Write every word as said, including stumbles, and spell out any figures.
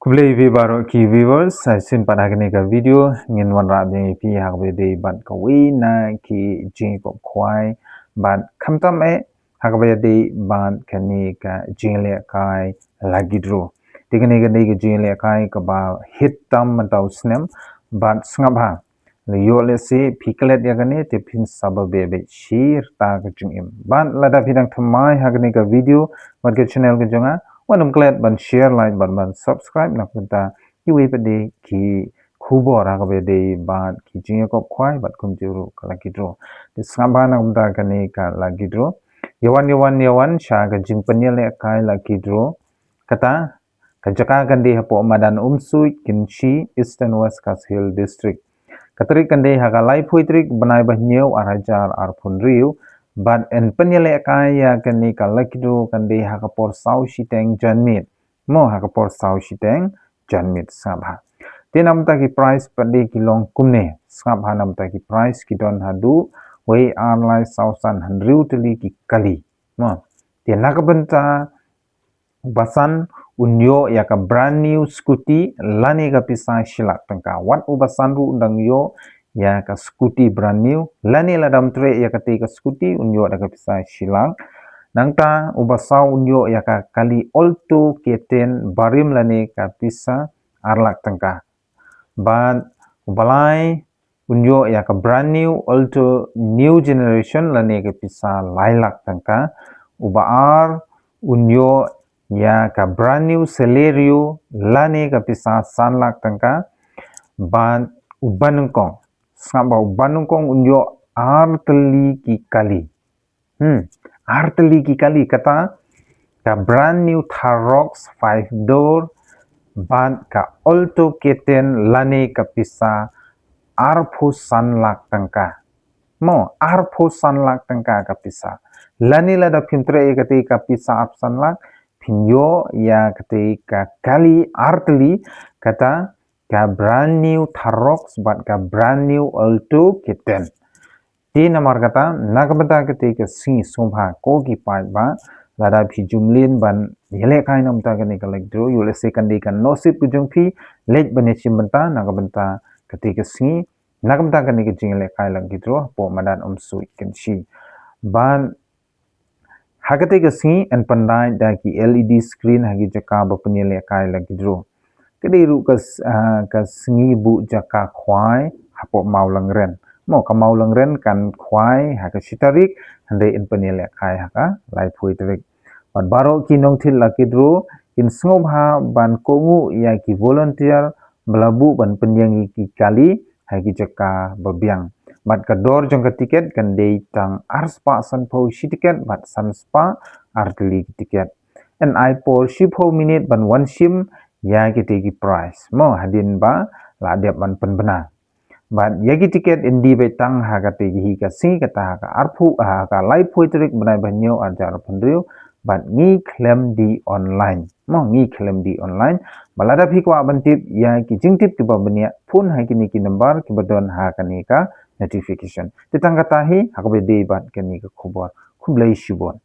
Khublei ïa phi baroh ki viewers, sa shisien pat ha kane ka video ngin wanrah biang ïa phi ha kaba ïadei bad kawei na ki jingïakop khwai bad khamtam eh ha kaba ïadei bad kane ka jingïalehkai lucky draw. Te kane ka dei ka jingïalehkai kaba hit tam mynta u snem bad sngap ha. Lada ïoh lehse phi klet ïa kane te phin sa ba beh beh shi rta ka jingim. Bad lada phi dang thymmai ha kane ka video bad ka channel ka jong nga, wat nym klet ban share, like bad ban subscribe na ka bynta kiwei pat de ki khubor ha kaba ïadei bad ki jingïakop khwai bad kumjuh ruh ka lucky draw. Te sngap ba na ka bynta kane ka lucky draw. Ïa wan ïa wan ïa wan sha ka jingpynïalehkai lucky draw. Kata ka jaka kan dei hapoh madan Umsuit, Kynshi, Eastern West Khasi Hills District. Ka tarik kan dei ha ka laiphew tarik bnai ba hynñiew ar hajar arphew hynriew. Bad yn pynïalehkai ïa kane ka lucky draw kan dei ha ka por saw shiteng janmiet. Mo, ha ka por saw shiteng janmiet, sngap ha. Te namta ki prize pat de ki long kumne, sngap ha, namta ki prize ki don haduh wei ar lai saw san hynriew tylli ki kali. Mo, te na ka bynta uba san un ïoh ïa ka brand new scooty lane ka pisa shi lak tyngka. Wat uba san ruh un dang ïoh ïa ka scooty brand new, lane lada ym treh ïa kata ka scooty un ïoh da ka pisa shi lak. Nangta uba saw un ïoh ïa ka kali Alto K ten barim lane ka pisa ar lak tyngka. Bad uba lai un ïoh ïa ka brand new Alto new generation lane ka pisa lai lak tyngka. Uba ar un ïoh ïa ka brand new Celerio lane ka pisa san lak tyngka. Bad uba nyngkong, sngap ba, uba nyngkong un ïoh ar tylli ki kali. Hmm, ar tylli ki kali, kata ka brand new Thar Roxx five door bad ka Alto K ten lane ka pisa arphew san lak tyngka. Mo, arphew san lak tyngka ka pisa. Lane lada phim treh ïa kata ka pisa arphew san lak, phin ïoh ïa kata ka kali ar tylli, kata ka brand new Thar Roxx bad ka brand new Alto K ten. Te namar kata, na ka bynta kata ka sngi, sngewbha ko ki paidbah, lada phi ju mlien ban ïalehkai namta kane ka lucky draw, ïoh lehse kan dei ka nusip ka jong phi leit ban ïashim bynta na ka bynta kata ka sngi, na ka bynta kane ka jingïalehkai lucky draw hapoh madan Umsuit, Kynshi. Bad ha kata ka sngi yn pyndait da ki L E D screen ha ki jaka ba pynïalehkai lucky draw. Ka dei ruh ka s-, ah, ka sngi buh jaka khwai hapoh Mawlangren. Mo, ka Mawlangren kan khwai ha ka shi tarik, hynrei yn pynïalehkai ha ka laiphew tarik. Bad baroh ki nongthied lucky draw kin sngewbha ban kohnguh ïa ki volunteer ba la buh ban pynïeng ïa ki kali ha ki jaka ba biang. Bad ka dor jong ka tiket kan dei tang ar spah sanphew shi tiket bad san spah ar tylli ki tiket. Yn ai por shiphew minit ban wan shim ïa kita ki prize. Mo, hadien ba la dep ban pynbna. Bad ïa ki tiket yn die beit tang ha kata hi ka sngi, kata ha ka arphew, ha ka laiphew tarik bnai ba hynñiew ar hajar arphew hynriew, bad ngi khlem die online. Mo, ngi khlem die online. Bad lada phi kwah ban tip ïa ki jingtip kiba bniah, phone ha kine ki number kiba don ha kane ka notification. Te tang kata hi ha kaba ïadei bad kane ka khubor. Khublei shibun.